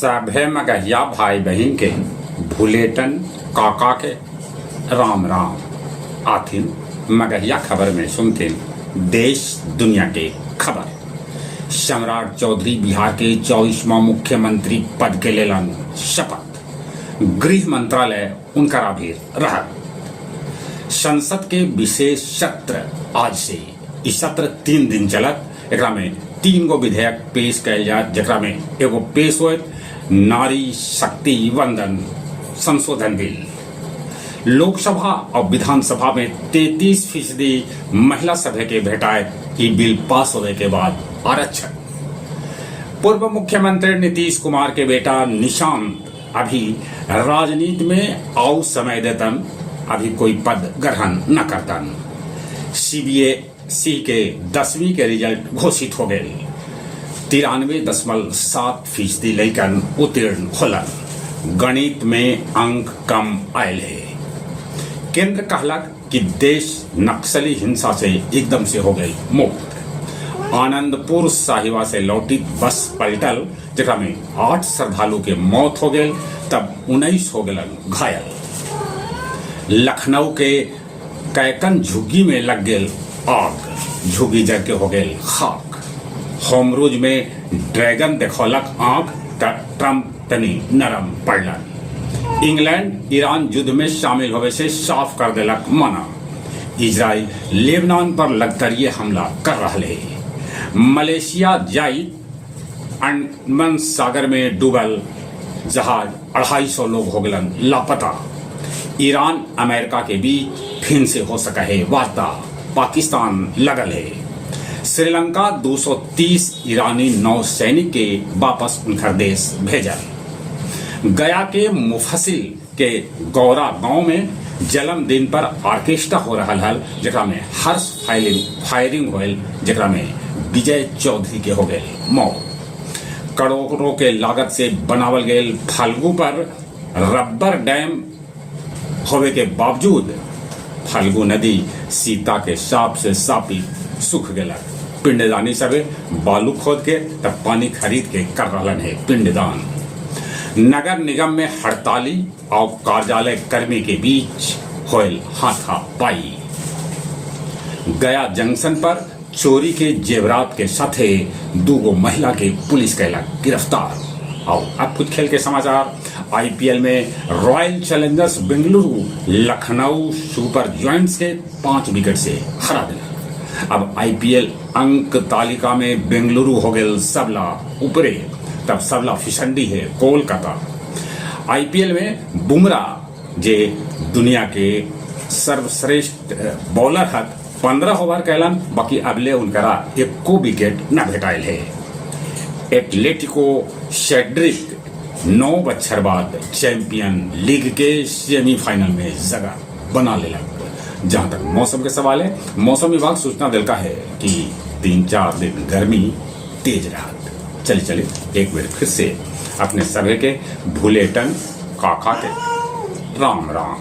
सभे मगहिया भाई बहिन के भुलेटन काका के राम राम। आथिन मगहिया खबर में सुनथिन देश दुनिया के खबर। सम्राट चौधरी बिहार के 24वां मुख्यमंत्री पद के लेलन शपथ। गृह मंत्रालय उनकरा भी रहत। संसद के विशेष सत्र आज से, ई सत्र 3 दिन चलत। एकरा में 3 गो विधेयक पेश कयल जात, जेकरा में एगो पेश होत नारी शक्ति वंदन संशोधन बिल। लोकसभा और विधानसभा में 33% महिला सभा के भेटाए ई बिल पास होने के बाद आरक्षण। पूर्व मुख्यमंत्री नीतीश कुमार के बेटा निशांत अभी राजनीति में आउ समय देतन, अभी कोई पद ग्रहण न करतन। सीबीएसई के 10वीं के रिजल्ट घोषित हो गए। 93.7% लइकन उत्तीर्ण होलन। गणित में अंक कम आयल है। केंद्र कहलक कि देश नक्सली हिंसा से एकदम से हो गई मुक्त। आनंदपुर साहिबा से लौटी बस पलटल, जेकरा में 8 श्रद्धालु के मौत हो गए, तब 19 हो गए घायल। लखनऊ के कैकन झुग्गी में लग गेल आग, झुग्गी जर के हो गेल खाक। होमरूज में ड्रैगन देखौलक आंख, त ट्रंप तनी नरम पड़लन। इंग्लैंड ईरान युद्ध में शामिल होवे से साफ कर देलक मना। इजराइल लेबनान पर लगतरिये हमला कर रहा है। मलेशिया जाई अंडमान सागर में डूबल जहाज, 250 लोग हो गलन लापता। ईरान अमेरिका के बीच फिर से हो सका है वार्ता, पाकिस्तान लगल है। श्रीलंका 230 ईरानी नौसैनिक के वापस उनकर देश भेजल। गया के मुफसिल के गौरा गांव में जन्मदिन पर ऑर्केस्ट्रा हो रहा हल, जेकरा में हर्ष फायरिंग होयल, जेकरा में विजय चौधरी के हो गए मौत। करोड़ों के लागत से बनावल गए फाल्गु पर रबर डैम होवे के बावजूद फाल्गु नदी सीता के साप से सापी सूख गया। पिंडदानी सबे बालू खोद के तब पानी खरीद के कर रहा है पिंडदान। नगर निगम में हड़ताली और कार्यालय कर्मी के बीच होयल हाथापाई। गया जंक्शन पर चोरी के जेवरात के साथे 2 महिला के पुलिस कैलक गिरफ्तार। और अब कुछ खेल के समाचार। आईपीएल में Royal Challengers Bengaluru Lucknow Super Giants के 5 विकेट से हरा दिया। अब आईपीएल अंक तालिका में बेंगलुरु हो गए सबला ऊपरे, तब सबला फिसंडी है कोलकाता। आईपीएल में बुमराह जे दुनिया के सर्वश्रेष्ठ बॉलर हत, 15 ओवर कैलन, बाकी अबले उनकरा एको विकेट न भेटाइल है। एटलेटिको सेड्रिक 9 बच्छर बाद चैंपियन लीग के सेमीफाइनल में जगह बना लेलक। जहां तक मौसम के सवाल है, मौसम विभाग सूचना दिलका है कि 3-4 दिन गर्मी तेज रहत। चले चले एक बार फिर से अपने सभे के भुलेटन काका के राम राम।